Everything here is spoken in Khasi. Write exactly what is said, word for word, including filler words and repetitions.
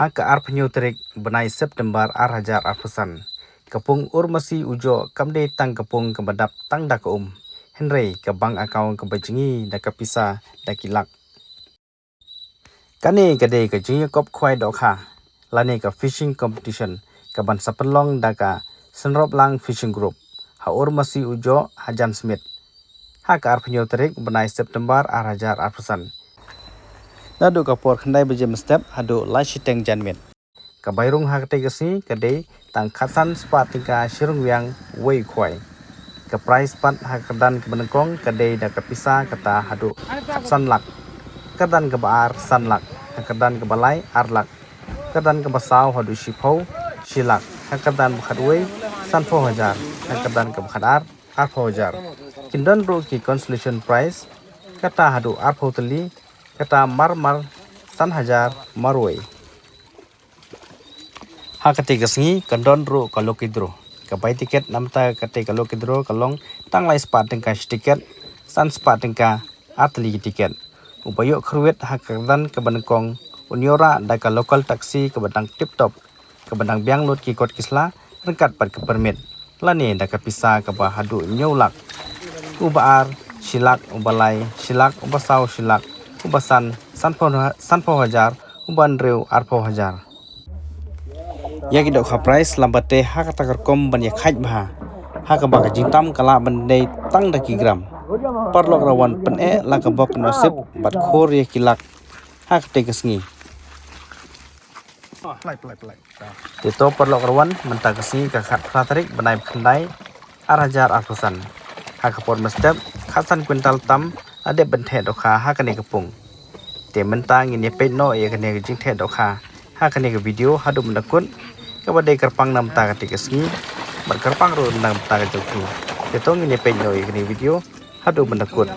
Ha ka arphew tarik bnai September ar hajar arphew san, ka pung Urmasi Ujoh kam dei tang ka pung kaba dap tang da ka um, hynrei ka bank account kaba jngi da ka pisa da ki lak. Kane ka dei ka jingïakop khwai dohkha lane ka fishing competition kaban sa pynlong da ka Synroplang Fishing Group ha Urmasi Ujoh ha Jan Smit, ha ka arphew tarik bnai September ar hajar arphew san, naduh ka por khyndai baje mynstep haduh lai shiteng janmiet. Ka bai rung ha katei ka sngi ka dei tang khatsan spah tyngka shi ryngwiang wei u khwai. Ka prize pat ha ka kyrdan kaba nyngkong ka dei da ka pisa kata haduh khatsan lak, kyrdan kaba ar san lak, ha kyrdan kaba lai ar lak, kyrdan kaba saw haduh shiphew shi lak, ha kyrdan ba khatwei sanphew hajar, ha kyrdan kaba khatar arphew hajar. Kin don ruh ki consolation prize kata haduh arphew tylli, kata marmar san hajar marwei. Ha katei ka sngi kan don ruh ka lucky draw. Ka bai tiket namta katei ka lucky draw ka long tang lai spah tyngka shi tiket, san spah tyngka ar tylli ki tiket. Uba ïoh kyrwit ha ka kyrdan kaba nyngkong un ïoh rah da ka local taxi kaba dang tip top, kaba dang biang lut ki kot ki sla ryngkat bad ka permit lane da ka pisa kaba haduh hynñiew lak. Uba ar shi lak, uba lai shi lak, uba saw shi lak, uba san sanphew, sanphew hajar, uba hynriew arphew hajar. Ïa ki dohkha prize lambate ha kata ka rukom ban ïa khait bha ha kaba ka jingtam ka lah ban dei tang da ki gram. Paralok rawan pyneh la ka bok nasib bad khor ïa ki lak ha katei ka sngi. Te to paralok rawan mynta ka sngi ka khatphra tarik bnai khyndai ar hajar arphew san. Ha ka por mynstep khatsan kwintal tam la dep ban theh dohkha ha kane ka pung. Te mynta ngin ïa peit noh ïa kane ka jingtheh dohkha ha kane ka video haduh mynta kut, kaba dei kyrpang namta katei ka sngi bad kyrpang ruh namta ka jong phi. Te to ngin ïa peit noh ïa kane ka video haduh mynta kut.